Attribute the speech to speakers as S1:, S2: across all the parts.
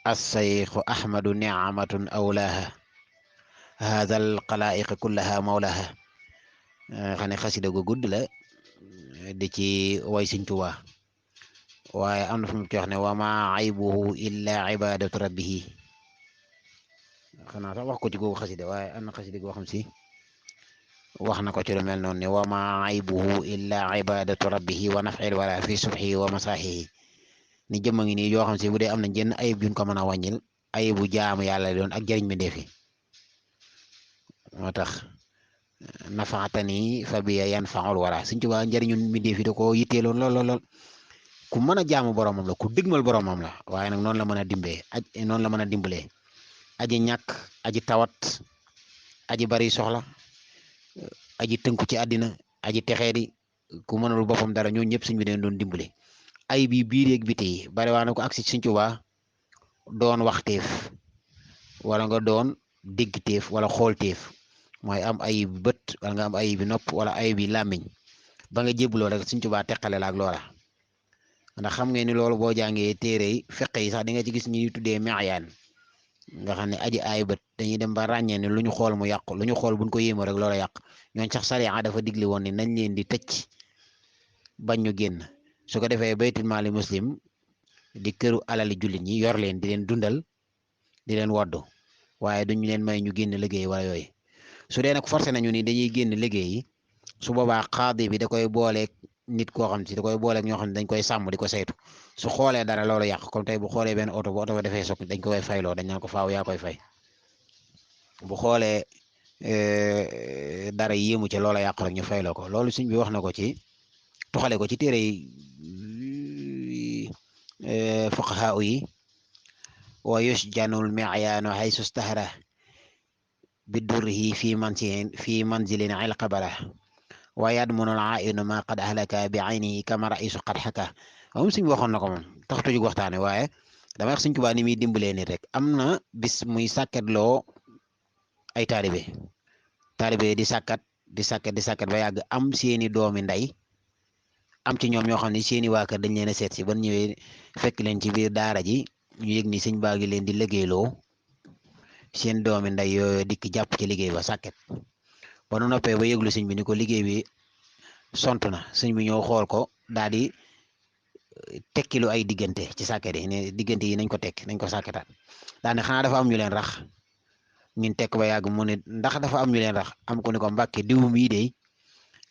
S1: as-sayxu ahmadu niamatun awlaaha haada al xalaa'iq kullaha mawlaaha. xam ne xasida gu gudd la di ci way Sëñ Tuubaa waaye am na fu mu ci wax ne wa ma aybuhu illa ibadatu rabbihi. xanaa sax wax ko ci googu xasida waaye am na xasida goo xam si wax na ko ci lu mel noonu ne wa ma aybuhu illa ibadatu rabbihi wa naf'il wala fi subhi wa masaahihi. ni jëmma ngi nii yoo xam si bu dee am na jenn ayib juñ ko mën a wàññil ayibu jaamu yàlla doon ak jëriñ mi defi moo tax nafaatani fa biya yanfaul wara. Sëñ Tuubaa njëriñu mi defi da ko yitteeloon lool ku mën a jaamu boromam la ku digmal boromam la waaye nag noonu la mën a dimbee noonu la mën a dimbalee aji ñàkk aji tawat aji bari soxla aji tënku ci àddina aji texeedi ku mënul boppam dara ñoo ñëpp suñ bi leen doon dimbale. ay bi biir yeeg biti yi bari waa na ko agsi Sëñ Tuubaa doon waxteef wala nga doon déggteef wala xoolteef mooy am ay bët wala nga am ay bi nopp wala ay bi làmmiñ ba nga jébbuloo rek Sëñ Tuubaa teqale la ak loola. ndax xam ngeen ni loolu boo jàngee téere yi fiq yi sax di nga ci gis ñuy tuddee miyaan nga xam ne aji ay bët dañuy dem ba ràññee ne lu ñu xool mu yàqu lu ñu xool buñ ko yéemoo rek loola yàq ñooñ sax sariya dafa digle woon ni nañ leen di tëcc bañ ñu génn su ko defee baytul maali muslim di këru alali jullit ñi yor leen di leen dundal di leen woddu waaye duñu leen may ñu génn liggéey wala yooyu. su dee nag forcé nañu ni dañuy génn liggéey yi su boobaa xaadi bi da koy booleeg nit koo xam si da koy booleeg ñoo xam ne dañ koy sàmm di ko saytu su xoolee dara loolu yàq comme tey bu xoolee benn oto bu oto ba defee soog dañ ko koy fayloo dañ naan ko faaw yaa koy fay bu xoolee dara yéemu ci loola yàq rek ñu fayloo ko. loolu suñ bi wax na ko ci tuxale ko ci téere yi fuqahaa yi wa yusjanul mi'yaanu haysu stahara bidurrihi fi manzilin ilqabara wa yadmunul aa'inu ma qad ahlaka bi aynihi kama ra'isu qad haka. moom suñ waxoon na ko moom taxatu jug waxtaane waaye dama wax Sëñ Tuubaa ni muy dimbalee nit rek am na bis muy sàkketloo ay taalibe di sàkket ba yàgg am seeni doomi ndey am ci ñoom ñoo xam ne seeni waa kër dañ leen a seet si ban ñëwee fekk leen ci biir daara ji ñu yëg ni sëñ baa ngi leen di liggéeyloo seen doomi nday yooyu dikk jàpp ci liggéey ba sàkket ba nu noppee ba yëglu sëñ bi ni ko liggéey bi sont na sëñ bi ñëw xool ko daal di tekkilu ay diggante ci sàkket yi ne diggante yi nañ ko tekk nañ ko sàkketaat daane xanaa dafa am ñu leen rax ñun tekk ba yàgg mu ne ndax dafa am ñu leen rax am ko ni ko mbàkke diw mii de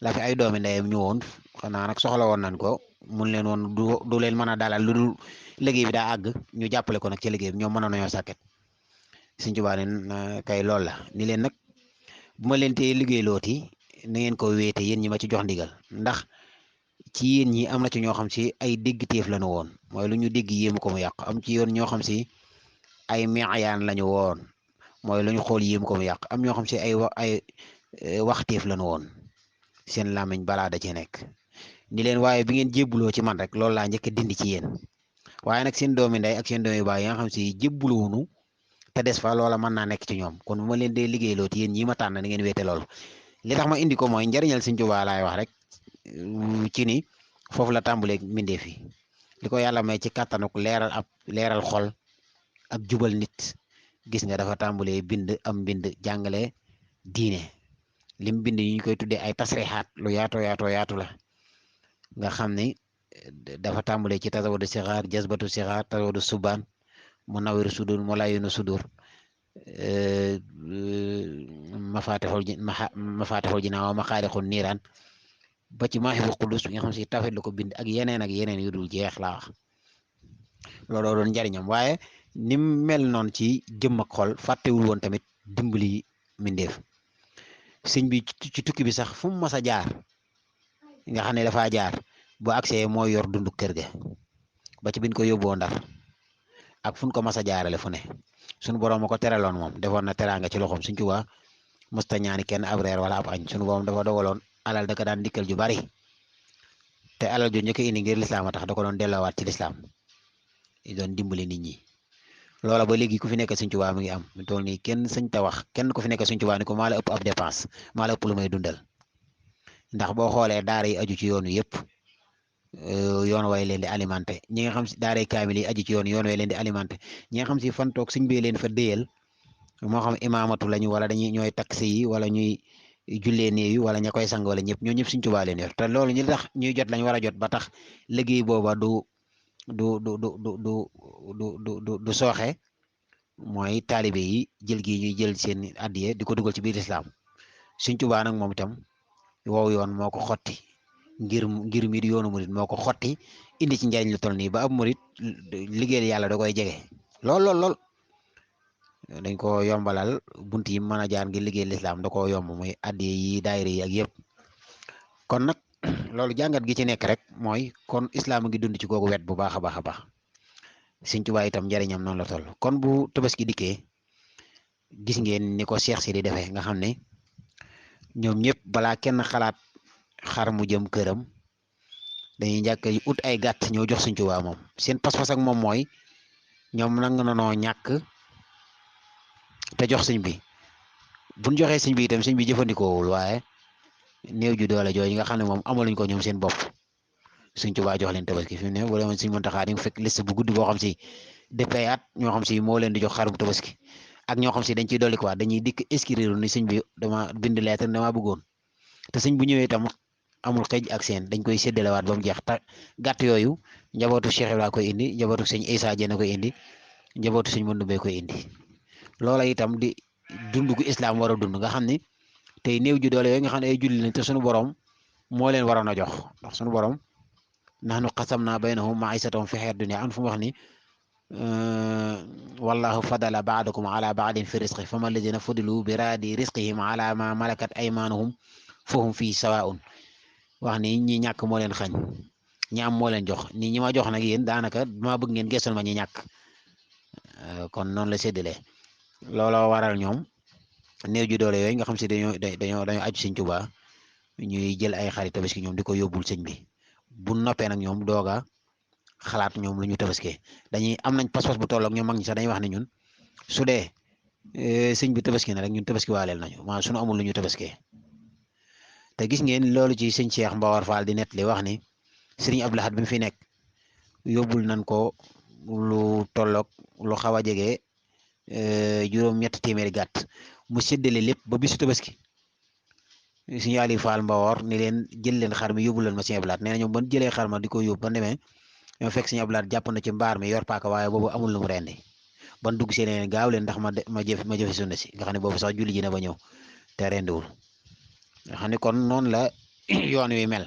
S1: la fi ay doomi ndeyam ñu woon xanaa nag soxla woon nañ ko mun leen woon du leen mën a dalal lu dul liggéey bi daa àgg ñu jàppale ko nag ci liggéey bi ñoom mënoon nañoo sàkket. Sëñ Tuubaa ne kay loolu la ni leen nag bu ma leen tee liggéey looti na ngeen ko wéete yéen ñi ma ci jox ndigal ndax ci yéen ñi am na ci ñoo xam si ay déggteef lañu woon mooy lu ñu dégg yéemu ko mu yàq am ci yoon ñoo xam si ay miyaan lañu woon mooy lu ñu xool yéemu ko mu yàq am ñoo xam si ay waxteef lañu woon seen làmmiñ balaa da cee nekk ni leen waaye bi ngeen jébbuloo ci man rek loolu laa njëkk a dindi ci yéen waaye nag seen doomi ndey ak seen doomi baay yi nga xam si jébbuluwunu te des fa loola mën naa nekk ci ñoom kon bu ma leen dee liggéeyloo ci yéen ñi ma tànn na ngeen wéete loolu li tax ma indi ko mooy njariñal Sëñ Tuubaa laay wax rek ci ni foofu la tàmbulee mbindeef yi li ko yàlla may ci kàttanuk leeral xol ak jubal nit gis nga dafa tàmbulee bind am mbind jàngale diine lim bind yi ñu koy tuddee ay tasrixaat lu yaatu la nga xam ni dafa tàmbulee ci tasawudu sixaar jazbatu sixaar tasawudu subaan mu nawiru sudur mu layinu sudur mafatixul jinaan wa maxaarixul niiraan ba ci maaxibul qudus bi nga xam si tawhid la ko bind ak yeneen yu dul jeex laa wax looloo doon njariñam waaye ni mel noonu ci jëmm ak xol fàttewul woon tamit dimbali mindeef sëñ bi ci tukki bi sax fu mu mas a jaar nga xam ne dafaa jaar bu agsee mooy yor dundu kër ga ba ci biñ ko yóbboo Ndar ak fu ñu ko mas a jaarale fu ne sunu borom ma ko teraloon moom defoon na teraanga ci loxoom Sëñ Tuubaa musta ñaani kenn ab reer wala ab añ sunu borom dafa dogaloon alal da ko daan dikkal ju bari te alal ju njëkk indi ngir lislaam a tax da ko doon delloowaat ci lislaam di doon dimbali nit ñi loola ba léegi ku fi nekk Sëñ Tuubaa mi ngi am mu toll nii kenn sëñ ta wax kenn ku fi nekk Sëñ Tuubaa ni ko maa la ëpp ab dépense maa la ëpp lu may dundal ndax boo xoolee daara yi aju ci yoonu yëpp yoon way leen di alimenté ñi nga xam si daaray kaamil yi aji ci yoon way leen di alimenté ñi nga xam si fan toog sëñ bi leen fa déyal moo xam imaamatu lañu wala dañuy ñooy taksi yi wala ñuy jullee néew yi wala ña koy sang wala ñëpp ñoo ñëpp Sëñ Tuubaa leen yor te loolu ñu tax ñuy jot lañ war a jot ba tax liggéey booba du du du du du du sooxe mooy taalibe yi jël gi ñuy jël seen addiye di ko dugal ci biir lislaam Sëñ Tuubaa nag moom itam wow yoon moo ko xotti ngir mi di yoonu murit moo ko xotti indi ci njariñ lu toll nii ba ab murit liggéeyal yàlla da koy jege lool dañ ko yombalal bunt yi mën a jaar ngir liggéey lislaam da koo yomb muy addi yi daayira yi ak yëpp kon nag loolu jàngat gi ci nekk rek mooy kon islaam a ngi dund ci googu wet bu baax a baax a baax Sëñ Tuubaa itam njariñam noonu la toll kon bu tabaski dikkee gis ngeen ni ko Cheikh si di defee nga xam ne ñoom ñëpp balaa kenn xalaat xar mu jëm këram dañuy njëkk ut ay gàtt ñëw jox Sëñ Tuubaa moom seen pas-pas ak moom mooy ñoom nang nanoo ñàkk te jox sëñ bi buñ joxee sëñ bi itam sëñ bi jëfandikoowul waaye néew ju doole jooju nga xam ne moom amaluñ ko ñoom seen bopp Sëñ Tuubaa jox leen tabaski fi mu ne boo demoon Sëñ Muntaxaa di nga fekk liste bu guddi boo xam si depuis at ñoo xam si moo leen di jox xarum tabaski ak ñoo xam si dañ ciy dolli quoi dañuy dikk inscrire ni sëñ bi dama bind lettre dama bëggoon te sëñ bu ñëwee itam amul xëj ak seen dañ koy séddalewaat ba mu jeex te gàtt yooyu njabootu Cheikh Ibrahima koy indi njabootu sëñ Issa Diène koy indi njabootu sëñ Mandumbe koy indi loola itam di dund gu islam war a dund nga xam ni tey néew ju doole yooyu nga xam ne ay julli lañ te suñu borom moo leen waroon a jox ndax suñu borom nahnu qasamna baynahum ma'isatahum fi hayati dunya an fu mu wax ni wallahu fadala ba'dakum ala ba'din fi rizqi fama alladhina fudilu bi raadi rizqihim ala ma malakat aymanuhum fahum fi sawa'un wax ni ñi ñàkk moo leen xañ ñi am moo leen jox ni ñi ma jox nag yéen daanaka dama bëgg ngeen gëstal ma ñi ñàkk kon noonu la séddalee looloo waral ñoom néew ju doole yooyu nga xam si dañoo aju Sëñ Tuubaa ñuy jël ay xarit tabaski ñoom di ko yóbbul sëñ bi bu noppee nag ñoom dooga xalaat ñoom lu ñu tabaskee dañuy am nañ pas-pas bu toll ak ñoom mag ñi sax dañuy wax ne ñun su dee sëñ bi tabaski na rek ñun tabaski waaleel nañu maa suñu amul lu ñu tabaskee te gis ngeen loolu ci sëñ Cheikh Mbawar Fall di nettali wax ni sëriñ Abdou Lahad bi mu fi nekk yóbbul nañ ko lu tolloog lu xaw a jege juróom-ñetti téeméeri gàtt mu séddale lépp ba bisu tabaski suñu Aliou Fall Mbawor ni leen jël leen xar mi yóbbu leen ma Sëñ Abdou Lahad nee na ñoom ban jëlee xar ma di ko yóbbu ba demee ñoo fekk Sëñ Abdou Lahad jàpp na ci mbaar mi yor paaka waaye boobu amul lu mu rendi ban dugg see leen gaaw leen ndax ma jëfe sunna si nga xam ne boobu sax julli ji na ba ñëw te rendiwul nga xam ne kon noonu la yoon wi mel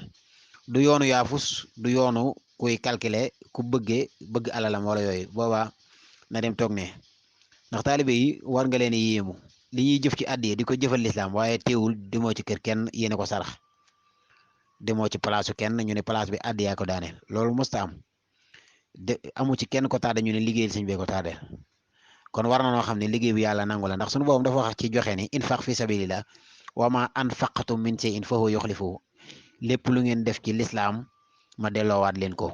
S1: du yoonu yaafus du yoonu kuy calculer ku bëgg alalam wala yooyu boobaa na dem toog ne ndax taalibe yi war nga leen yéemu li ñuy jëf ci àddiya di ko jëfal lislaam waaye teewul demoo ci kër kenn yéene ko sarax demoo ci palaasu kenn ñu ne place bi àddiyaa ko daaneel loolu mosta am amu ci kenn ko taade ñu ne liggéeyal sëñ bee ko taadeel kon war na noo xam ne liggéey bi yàlla nangu la ndax suñu boobu dafa wax ci joxe ni infaq fi sabilillah wa ma anfaqtum min shay'in fa huwa yukhlifuhu lépp lu ngeen def ci lislaam ma delloowaat leen ko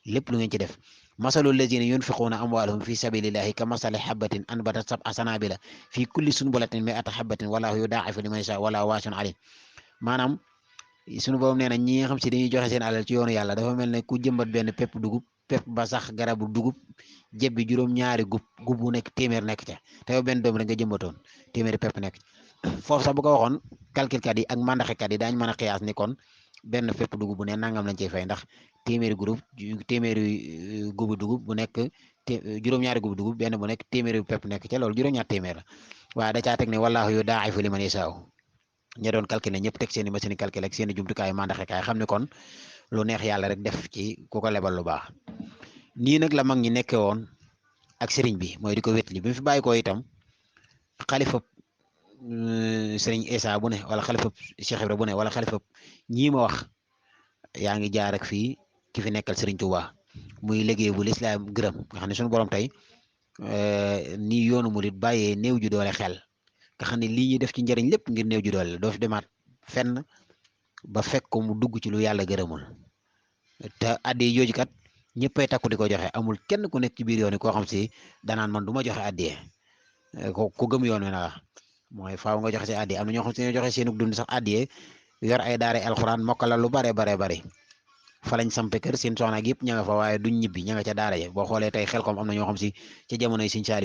S1: lépp lu ngeen ci def masalu lazina yunfiquuna amwaalahum fi sabilillahi ka masali habatin anbatat sab'a sanabila fi kulli sunbulatin mi'ata habatin wallahu yudaa'ifu liman yashaa wallahu waasi'un alim maanaam sunu boobu nee na ñi nga xam si dañuy joxe seen alal ci yoonu yàlla dafa mel ne ku jëmbat benn pepp dugub pepp ba sax garabu dugub jebbi juróom-ñaari gub bu nekk téeméer nekk ca te yow benn doom rek nga jëmbatoon téeméeri pepp nekk foofu sax bu ko waxoon calculkat yi ak mandaxekat yi daañu mën a xiyaas ni kon benn pepp dugub bu ne nangam lañ cey fay ndax téeméeri gubu dugub bu nekk juróom-ñaari gubu dugub benn bu nekk téeméeri pepp nekk ca loolu juróom-ñaar téeméer la waaye da caa teg ne wallaahu yudaa'ifu liman yashaa ña doon calculer ñëpp teg seen i machine calculer ak seen i jumtukaay mandaxekaay xam ne kon lu neex yàlla rek def ci ku ko lebal lu baax nii nag la mag ñi nekkee woon ak sëriñ bi mooy di ko wétli bi mu fi bàyyi ko itam xalifa sëriñ Issa bu ne wala xalifa Cheikh Ibra bu ne wala xalifa ñii ma wax yaa ngi jaar ak fii ki fi nekkal sëriñ Touba muy liggéey bu lislaam gërëm nga xam ne suñu borom tey nii yoonu murit bàyyee néew ju doole xel nga xam ne lii ñuy def ci njëriñ lépp ngir néew ju doole doo fi demaat fenn ba fekk ko mu dugg ci lu yàlla gërëmul te addi jooju kat ñëppay takku di ko joxe amul kenn ku nekk ci biir yoon yi koo xam si danaan man du ma joxe addiye ku gëm yoon wi na mooy faaw nga joxe si addiye am na ñoo xam si ne joxe seenu dund sax addiye yor ay daara alxuraan mokkala lu bare bare bari fa lañ sampe kër seen soxna ak yëpp ña nga fa waaye duñ ñibbi ña nga ca daara ya boo xoolee tey xel kom am na ñoo xam si ca jamonoy Sëñ Saaliw